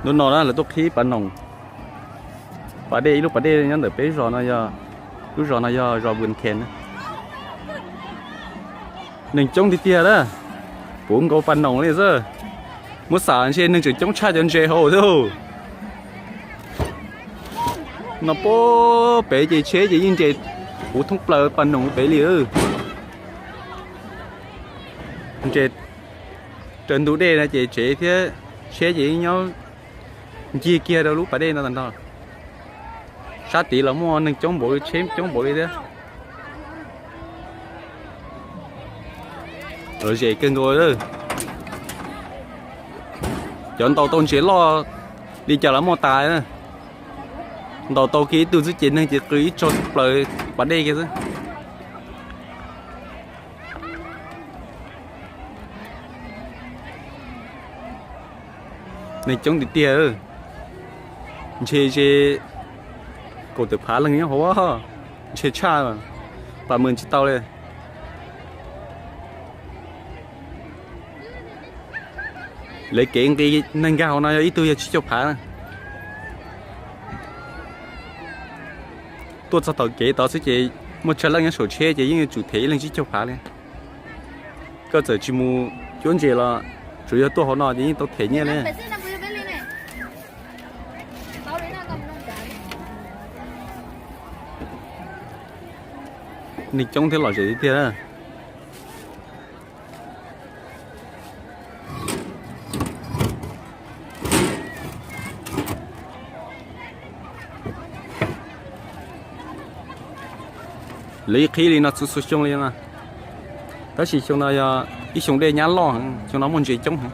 Hnub no na lawv tuaj qhib pas noog, pas dej, ib lub pas dej nyob ntawm peb zos no yog, lub zos no yog zos Vwm Khen. Neeg coob tiag tiag na, puv nkaus pas noog li xwb. Muab xam ntshe neeg tseem coob tshaj cov ntses hauv thiab. No puag pem ces tsheb ces yeej nres puv thoob plaws pas noog pem li. Nres raws ntu dej no ces tsev thiab tsheb ces yeej nyob ncig kiag rau lub pas dej no tag nrho. Sab tid los muaj neeg coob npaum li, tsheb coob npaum li thiab. Lom zem kawg nkaus. Cov ntaus tau ntses loj li cas los muaj tas. Ntaus tau kiag ib tug xwb ces neeg ces qw ib tsaug plaws pas dej kiag xwb. Neeg coob tiag tiag. Ntshe ze kaum tawm phav leej nyob hauv, ntshe tshaj, pam mus tsis tau li. Lawv kev nqis neeg nkag hauv no yog ib tug yog tsib caug phav na. Tuaj txog tom kev tod xwb ces muaj tsawg leej nyob saum tsheb ces yeej yuav tsum them ib leeg tsib caug phav li. Koj txawm tsis mus cuab ntses los tsuas yog tuaj hauv no ces yeej tau them nyiaj li. Neeg coob thiab lom zem tiag tiag. Lawv yeej qhib li no txhua txhua xyoo li no, tab sis xyoo no yog ib xyoo dej nyab loj heev, xyoo no muaj ntses coob heev.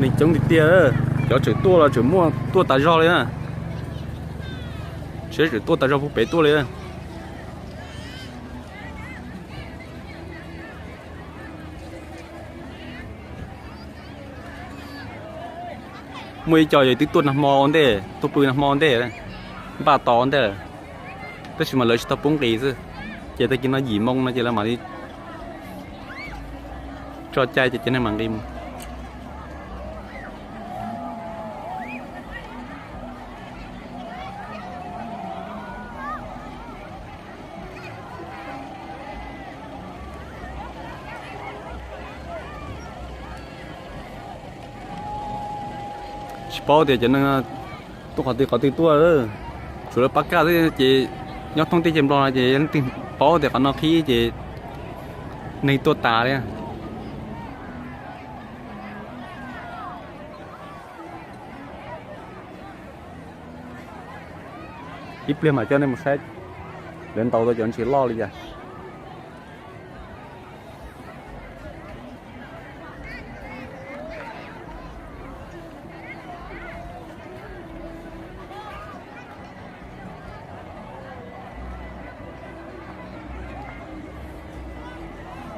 Neeg coob tiag tiag, cov tseem tuaj los tseem muaj tuaj tas zog li na. Tseem tuaj tas zog puag pem tuaj li. Muaj ib co yog twb tuaj nag hmo ua ntej, tuaj pw nag hmo ua ntej, npaj tos ua ntej lawm, tab sis mas lawv tsis tau pub nqis xwb. Ces tag kis no yim moo no ces lawv mam li tso cai ces cov neeg mam nqis mus. Tsis paub tias cov neeg tuaj qhov twg qhov twg tuaj, tsuas lawv pab kaj xwb ces nyob thoob teb chaws Nplog no ces yog leej twg paub tias qhov no qhib ces neeg tuaj tas li. Ib pliag mam coj nej mus saib lawv ntaus tau cov ntses loj li cas.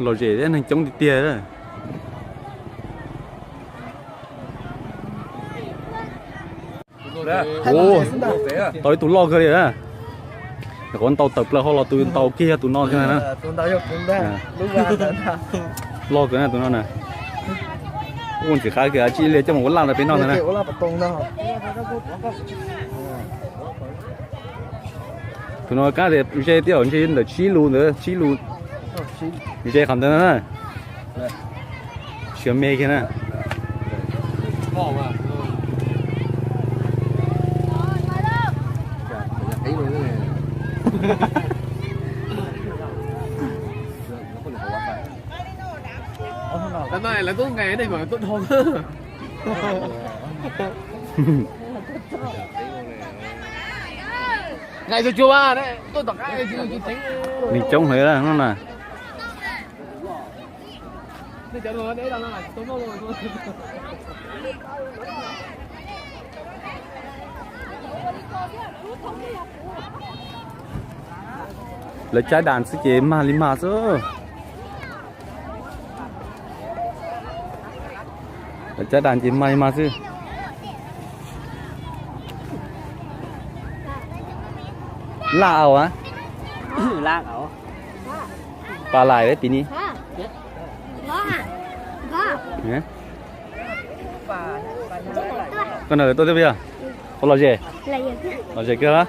Lom zem thiab neeg coob tiag tiag. Tau ib tug loj kawg li na. Nyuam qhuav ntaus tawm plaws hauv los tus ntaus kiag yog tus no na. Loj kawg na tus no na. Ua ntxim qab kiag, tsis li coj mus ua laj ntawm peb no ntag na. Tus no kab tias ze tiag, ntshe ntawm tsib lus ntawd, tsib lus. Ze qhov ntawd na. Tsis me kiag na. Neeg coob heev no na. Lawv caij das xwb ces mag li mag xwb. Lawv caij das ces mag li mag xwb. Laj au a. Pas lais pim ni. Koj na lawv tuaj twb pib os? Ua lom zem? Lom zem kawg.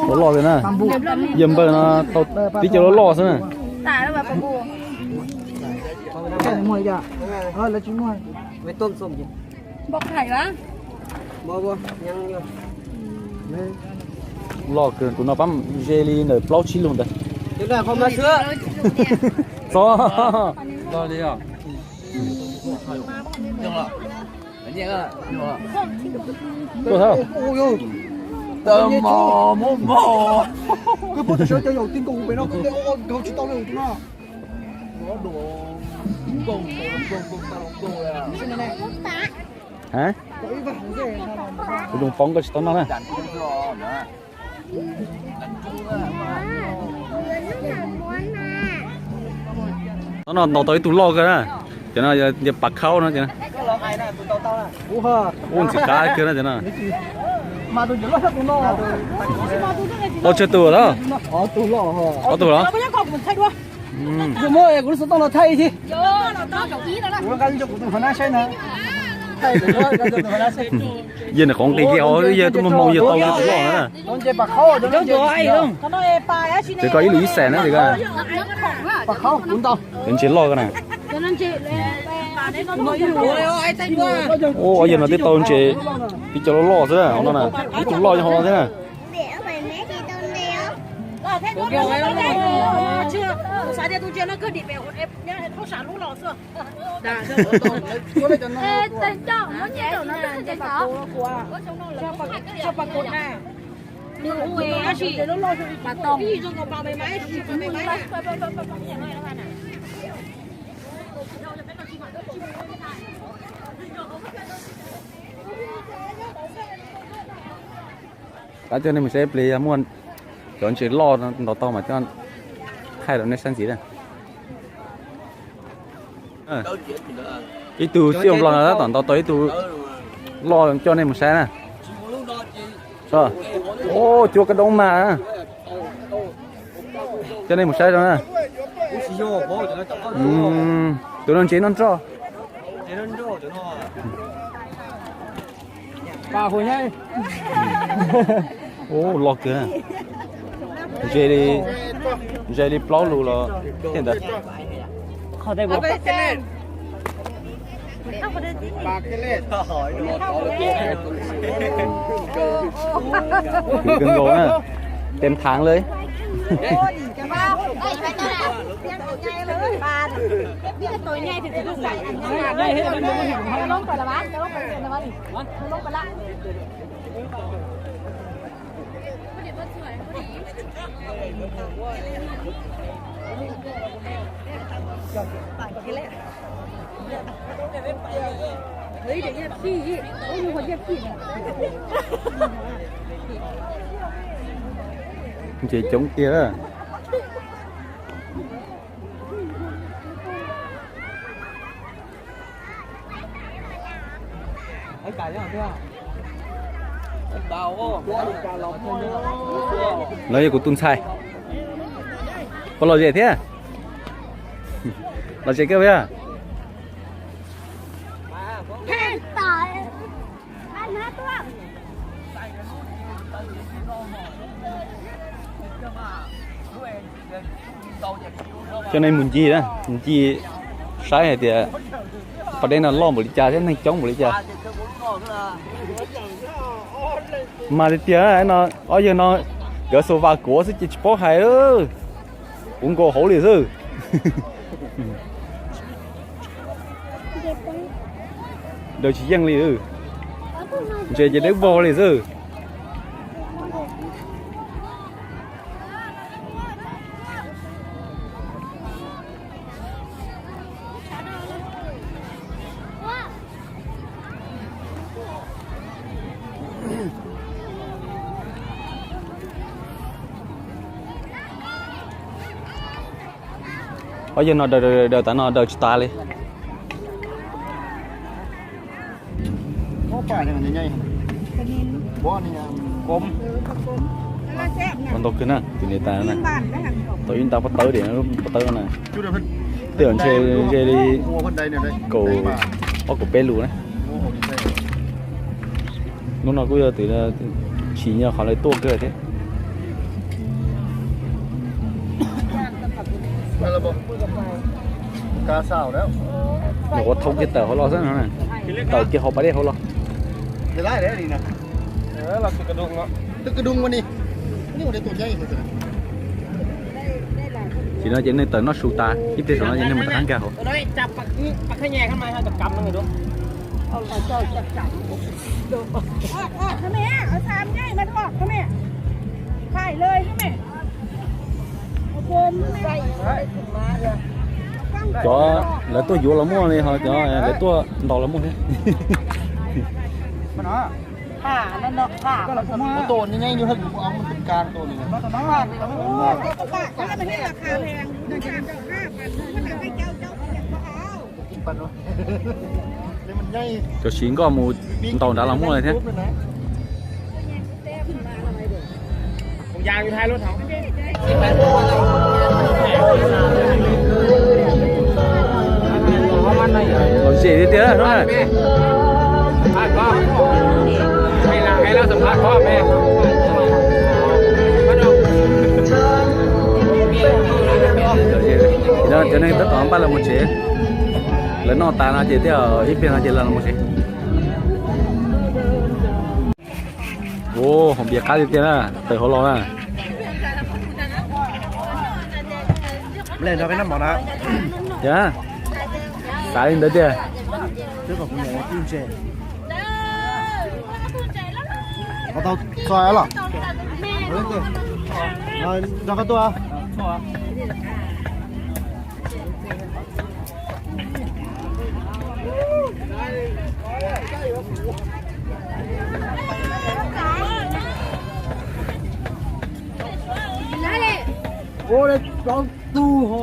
Ua loj kawg na. Yawg npawg no tau pib cov loj loj xwb na. Loj kawg, tus no pab ze li ntawm plaub tsib lub ntawd. Txog. Tuaj thawj. Hais, kuv zoo poob koj tsis tau noj na. Tau no ntaus tau ib tug loj kawg na. Cov no yog pas khaub no. Ub, ntxim qab kawg na cov no. Tau tsawg tus lawm? Ob tug los? Yawg nws qhov nqi kiag os, yawg tuaj muag hmoo yawg tau tus loj na. Ces koj ib lus ib xees na ces koj. Cov ntses loj kawg na. Ua, yawg no twb tau ntses pib cov loj loj xwb no na. Ib tug loj yog ho xwb na. Tab coj nej mus saib ib pliag, yog muaj cov ntses loj ntaus tau mas coj thaij rau nej saib ntxiv na. Ib tug xib hwb Nplog no tab tom ntaus tau ib tug loj coj nej mus saib na. Cuab kab doob mas. Coj nej mus saib rau na. Tus no ntses noj nroj. Ub, loj kawg. Ntse li, ntse li plaub lus los thiaj ntawd. Kawg nkaus na, tes thaav li. Ntses coob tiag. Lawv yog kuv tus ntxhais. Puas lom zem thiab? Lom zem kawg puas yog? Coj nej mus ncig na, ncig saib hais tias pas dej no loj npaum li cas thiab neeg coob npaum li cas. Mas tiag tiag no, ob yawg no nkawd xuas vas kuav xwb ces tsis paub hais, puv nkaus hauv li xwb. Daws tsis yeej li, ntses ces dawb vog li xwb. Ob yawg no daws daws daws tas no daws tsis tas li. Ua ntau kawg na, tus niam tais na. Tau ib nta pob tawb, pob tawb na. Tej zaum ntshe ze li kaum ob kaum peb lus na. Hnub no kuj yog tus tsim nyog qhov lawv tuaj kawg thiab. Nws ua thoob kiag tawm hauv los xwb no, tawm kiag hauv pas dej hauv los. Tsis no ces nej tawm noj su tas ib pliag saum no ces nej mus rov qab nkag hauv. Cov lawv tuaj yuav los muaj li, ho cov lawv tuaj ntaus los muaj thiab. Cov siv nkoj mus ntaus nrad los muaj li thiab. Lom zem tiag tiag no. Cov neeg tab tom npaj los mus tsev, lawv noj tas no ces tej zaum ib pliag no ces lawv los mus tsev. Ua, hauv npias qab tiag tiag na, tawm hauv los na. Xav li ntawd tiag. Ua, plaub tug ho.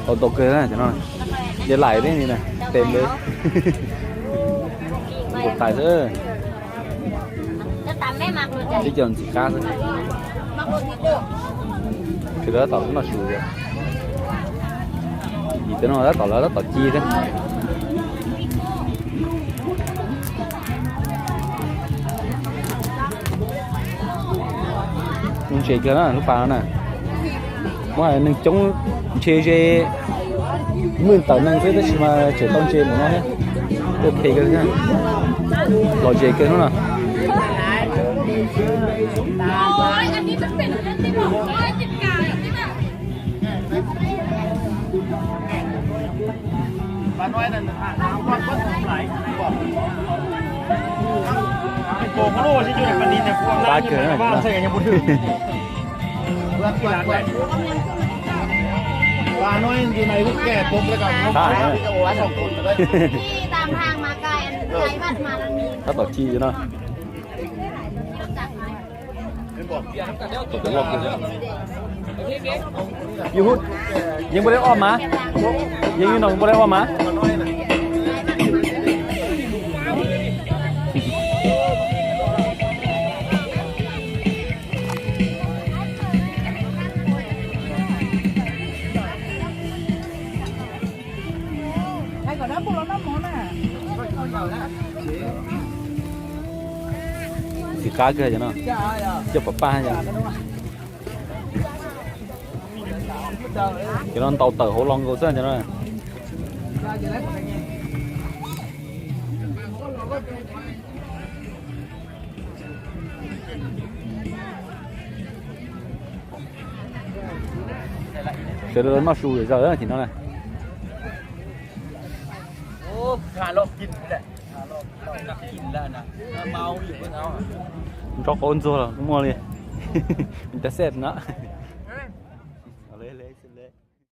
Ua ntau kawg na, cov no. Dej laim li na, tes npawg. Nkaum tais xwb. Ib co ntxim qab xwb. Ces lawv tab tom noj su. Vim tej no tab tom lawv tab tom ci thiab. Ntse kawg na lub pas no na. Muaj neeg coob ntshe ze, mwj tawm neeg xwb tab sis mas tseem tau ntse mus no thiab. Ok kawg thiab. Lom zem kawg hnub no. Qab kawg na. Qab na. Tab tom ci no. Yeej npuaj deb ob mas, yeej npuaj deb ob mas. Ntxim qab kawg cov no, coj pam paj. Cov no ntaus tawm hauv los nkaus xwb cov no. Sawv daws noj su zom zaws tim no na. Nrov qauv ntxuag los muaj li. Nta xej no.